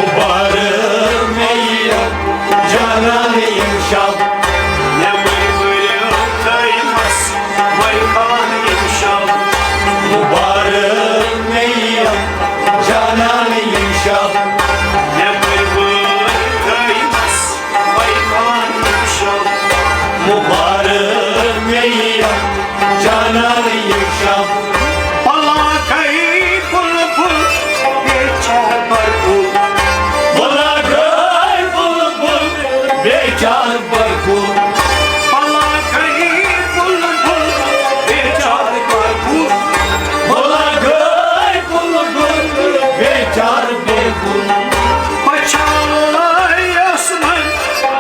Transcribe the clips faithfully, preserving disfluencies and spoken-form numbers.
مُبارک مےٚ یِم جانان یِم شب۔ نٮ۪بٕرۍ بٔرِو تھٲیمَس مَے خان یِم شب۔ مُبارک مےٚ یِم جانان یِم شب۔ نٮ۪بٕرۍ بٔرِو تھٲیمَس مَے خان یِم شب۔ مُبارک مےٚ یِم جانان یِم شب۔ پلاکے بلبل بیچار بربل۔ پلاکے بلبل بیچار بربل۔ پلاکے بلبل بیچار بربل۔ پلاکے بلبل بیچار بربل۔ بچاوے آسمان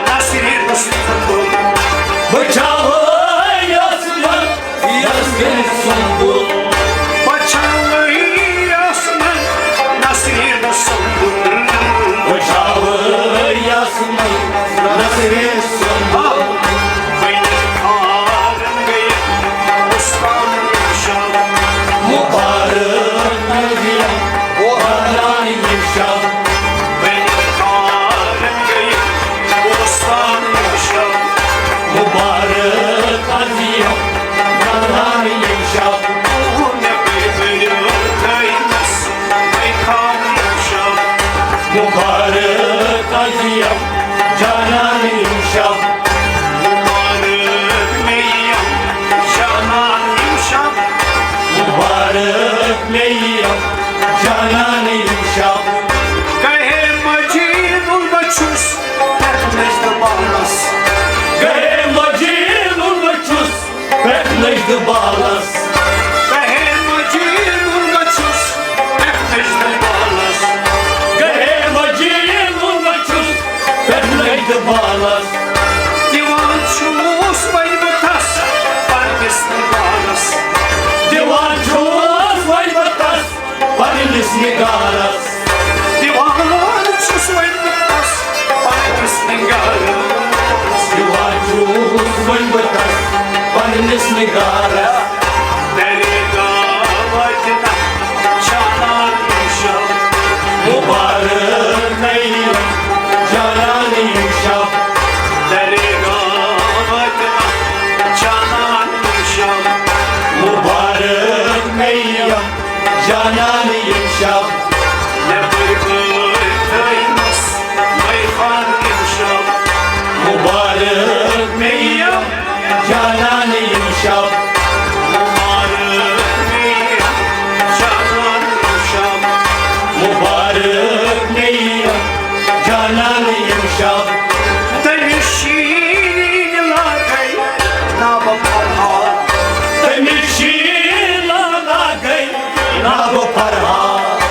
نصرِ سُنٛد۔ بچاوے آسمان نصرِ سُنٛد۔ بچاوے آسمان نصرِ سُنٛد۔ بچاوے آسمان نصرِ سُنٛد۔ ؤنِتھ کھارن گٔیہِ بُستان یِم شب۔ مُبارک مےٚ یِم جانان یِم شب۔ ؤنِتھ کھارن گٔیہِ بُستان یِم شب۔ مُبارک از یِم جانان یِم شب۔ نٮ۪بٕرۍ بٔرِو تھٲیمَس مَے خان یِم شب۔ مُبارک از یِم جانان یِم شب۔ مُبارک مےٚ یِم جانان یِم شب۔ مُبارک مےٚ یِم جانان یِم شب۔ گٔیے مجنون بہٕ چھُس پٮ۪ٹھ نٔژ تہٕ بالَس۔ گٔیے مجنون بہٕ چھُس پٮ۪ٹھ نٔژ تہٕ بالَس۔ گٔیے مجنون بہٕ چھُس پٮ۪ٹھ نٔژ تہٕ بالَس۔ گٔیے مجنون بہٕ چھُس پٮ۪ٹھ نٔژ تہٕ بالَس۔ دِوان چھُس وۄنۍ بہٕ تَس پنٛنِس نِگارَس۔ دِوان چھُس وۄنۍ بہٕ تَس پنٛنِس نِگارَس۔ دِوان چھُس وۄنۍ بہٕ تَس پنٛنِس نِگارَس۔ دِوان چھُس وۄنۍ بہٕ تَس پنٛنِس نِگارَس۔ درگاہ واتہِ نہ جانان یِم شب۔ مُبارک مےٚ یِم جانان یِم شب۔ درگاہ واتہِ نہ جانان یِم شب۔ مُبارک مےٚ یِم جانان یِم شب۔ نٮ۪بٕرۍ بٔرۍ تھٲیمَس مَے خان یِم شب۔ مُبارک مےٚ یِم جانان یِم شب۔ مُبارک مےٚ یِم جانان یِم شب۔ مُبارک مےٚ یِم جانان یِم شب۔ تٔمِس شیٖرِنۍ لاگے ناو فرہاد۔ تٔمِس شیٖرِنۍ لاگے ناو فرہاد۔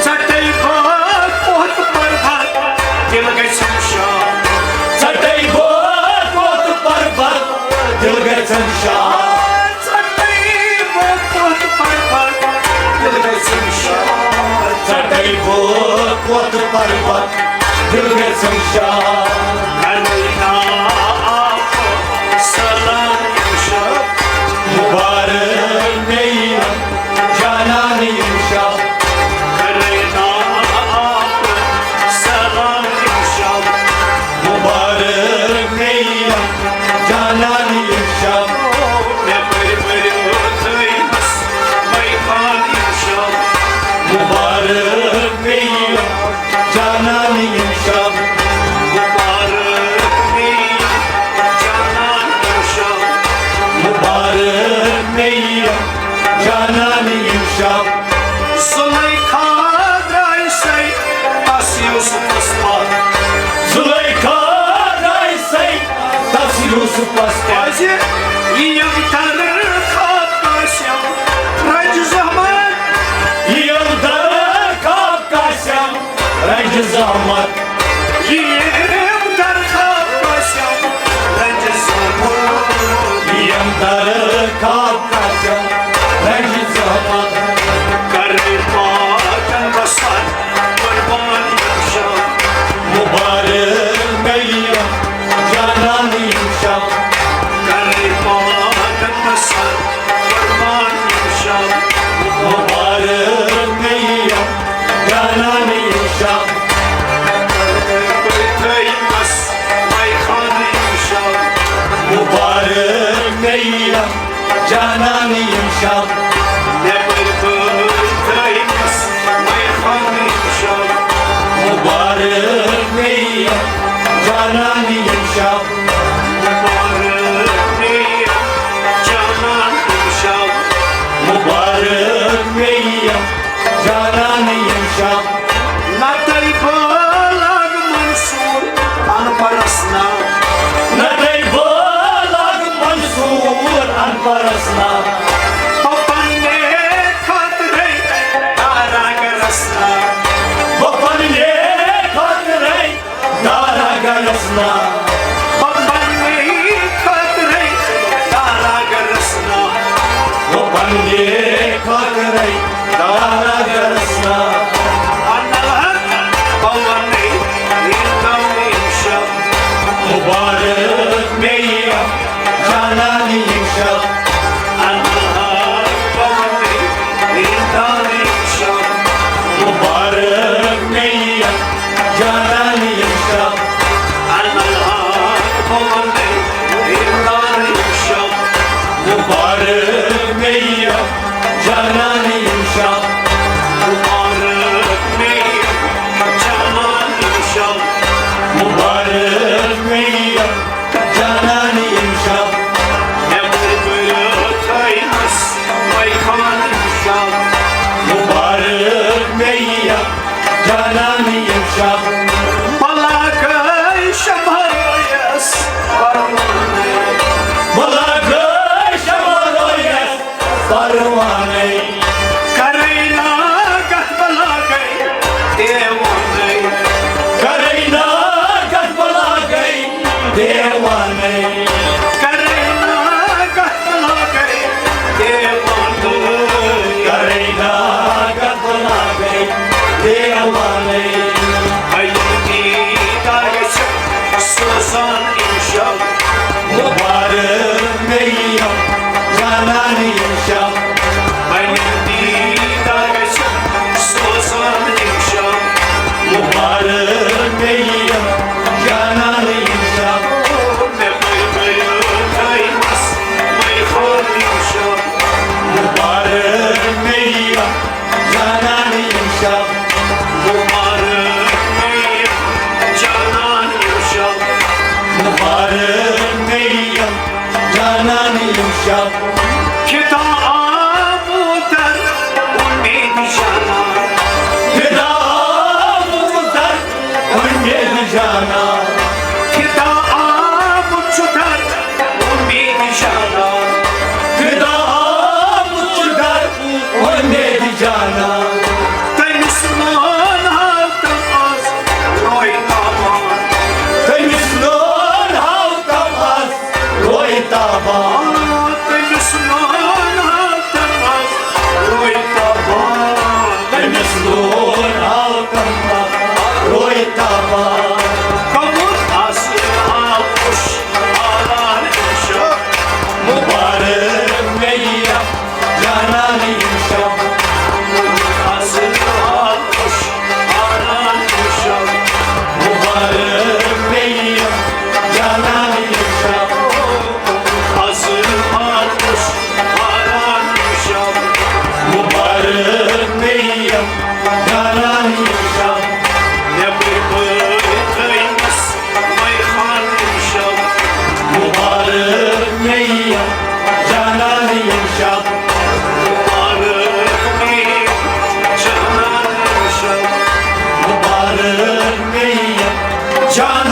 ژَٹَے بہٕ کوٚت پَرٕ بَتھ، دِل گژھِ شاد۔ ژَٹَے بہٕ کوٚت پَرٕ بَتھ، دِل گژھِ شاد۔ ژَٹَے بہٕ کوٚت پَرٕ بَتھ، دِل گژھِ شاد۔ ژَٹَے بہٕ کوٚت پَرٕ بَتھ، دِل گژھِ شاد۔ کَرَے ناو سلام شب۔ مُبارک مےٚ یِم جانان یِم شب۔ کَرَے ناو سلام شب۔ مُبارک مےٚ یِم جانان یِم شب۔ نٮ۪بٕرۍ بٔرِو تھٲیمَس مَے خان یِم شب۔ مُبارک مےٚ یِم جانان یِم شب۔ مُبارک مےٚ یِم جانان یِم شب۔ مُبارک مےٚ یِم جانان یِم شب۔ زُلیخا درٛاے سَے تَس یوٗسفَس پَتھ۔ زُلیخا درٛاے سَے تَس یوٗسفَس پَتھ۔ کیٛازِ یِم تَرٕ خواب قاسم رنٛجہِ زحمت۔ یِم تَرٕ خواب قاسم رنٛجہِ زحمت۔ یِم تَرٕ خواب قاسم رنٛجہِ زحمت۔ یِم تَرٕ خواب قاسم رنٛجہِ زحمت۔ کَرَے پاکَن بَسَر قربان یِم شب۔ مُبارک مےٚ یِم جانان یِم شب۔ کَرَے پاکَن بَسَر قربان یِم شب۔ مُبارک مےٚ یِم جانان یِم شب۔ جانان یِم شب۔ نٮ۪بٕرۍ پٲٹھۍ تھٲیمَس مَے خانٕے شب۔ مُبارک مے یِم جانان یِم شب۔ مُبارک مے یِم جانان یِم شب۔ مُبارک مے یِم جانان یِم شب۔ نَتَے بہٕ لاگہٕ منصوٗر اَن پَرَس ناو۔ نَتَے بہٕ لاگہٕ منصوٗر اَن پَرَس ناو۔ بہٕ پَنٕنے خٲطرَے دارا گَرَس ناو۔ بہٕ پَنٕنے خٲطرَے دارا گَرَس ناو۔ بہٕ پَنٕنے خٲطرَے دارا گَرَس ناو۔ بہٕ پَنٕنے خٲطرَے دارا گَرَس ناو۔ اَنَل حق بہٕ وَنَے یہِ تام یِم شب۔ مُبارک مے یِم جانان یِم شب۔ اَنَل حق بہٕ وَنَے یہِ تام یِم شب۔ مُبارک مے یِم جانان یِم شب۔ اَنَل حق بہٕ وَنَے یہِ تام یِم شب۔ مُبارک مے یِم جانان یِم شب۔ مُبارک مے یِم جانان یِم شب۔ مُبارک مے یِم جانان یِم شب۔ نٮ۪بٕرۍ پٲٹھۍ تھٲیمَس مَے خانٕے شب۔ مُبارک مے یِم جانان یِم شب۔ بہٕ لاگَے شمع رویَس پروانَے۔ بہٕ لاگَے شمع رویَس پروانَے۔ کَرَے ناگہٕ بہٕ لاگَے دیوانَے۔ کَرَے ناگہٕ بہٕ لاگَے دیوانَے۔ کَرَے ناگہٕ بہٕ لاگَے دیوانَے۔ کَرَے ناگہٕ بہٕ لاگَے دیوانَے۔ بہٕ یِم دیٖدار چھِ سوزان یِم شب۔ مُبارک مے یِم جانان یِم شب۔ بہٕ یِم دیٖدار چھِ سوزان یِم شب۔ مُبارک مے یِم جانان یِم شب۔ نٮ۪بٕرۍ پٲٹھۍ تھٲیمَس مَے خانٕے شب۔ مُبارک مے یِم جانان یِم شب۔ مُبارک مے یِم جانان یِم شب۔ مُبارک مے یِم جانان یِم شب۔ فدا آمُت در اُمید جانان۔ فدا آمُت در اُمید جانان۔ فدا آمُت چھُ در اُمید جانان۔ فدا آمُت چھُ در اُمید جانان۔ تٔمِس لون ہاو تم آز روے تابان۔ تٔمِس لون ہاو تم آز روے تابان۔ تٔمِس لون ہاو تم آز روے تابان۔ تٔمِس لون ہاو تم آز روے تابان۔ کمُت آسہِ آو خوش آلان اِنشا۔ مُبارک مے یِم جانان یِم شب۔ اصل حال خوش آرام یِم شب۔ مُبارک مے یِم جانان یِم شب۔ اصل حال خوش آرام یِم شب۔ مُبارک مے یِم جانان یِم شب۔ نٮ۪بٕرۍ پٲٹھۍ تھٲیمَس مَے خانٕے شب۔ مُبارک مے یِم جانان یِم شب۔ مُبارک مے یِم جانان یِم شب۔ مُبارک مے یِم جانان